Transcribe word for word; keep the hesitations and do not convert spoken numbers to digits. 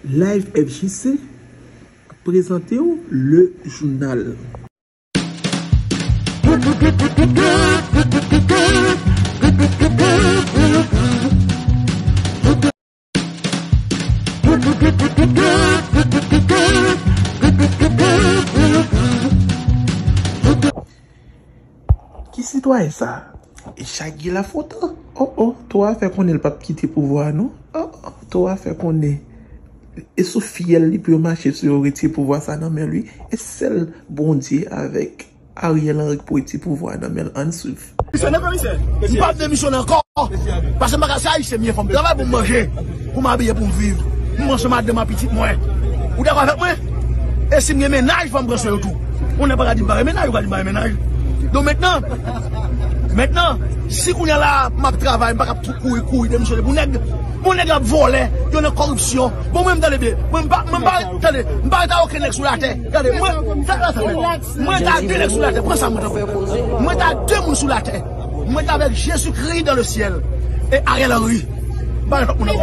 Live F J C ap prezante w Le Jounal. Ki sitwayen sa? Jacques Guy Lafontant. Oh, oh, Towa fè konnen l p ap kite pouvwa a non. Oh, oh, Towa fè konnen e sou fyèl li pou yo mache si yo retire pouvwa sa nan men li. E sèl Bondye avèk Ariel Henry k pou retire pouvwa a nan men l. Ann swiv. M p ap demisyone ankò. Paske m pa ka, se Ayisyen m ye, fò m travay pou m manje, pou m abiye, pou m viv. M pran swen madanm ak pitit mwen. Ou dakò avèk mwen? E si m gen mennaj, fò m pran swen yo tou. Ou nèg pa ka di m pa gen mennaj, ou ka di m pa gen mennaj. Donk mentnan, mentnan, si kounye a la, m ap travay, m pa ka ap tou kouri, kouri, demisyone pou nèg. Bon, nèg ap vòlè, yo nan kòripsyon. Bon, mwen, m tande byen. Mwen, m pa, mwen, m pa, tande, m pa ret a okenn nèg sou latè. Gade, mwen, sa, sa, sa, mwen ta de nèg sou latè. Pran sa, mwen, tanpri. Mwen ta de moun sou latè. Mwen ta avèk Jezikri dans le ciel. E Ariel Henry. M pa ret lòt moun ankò.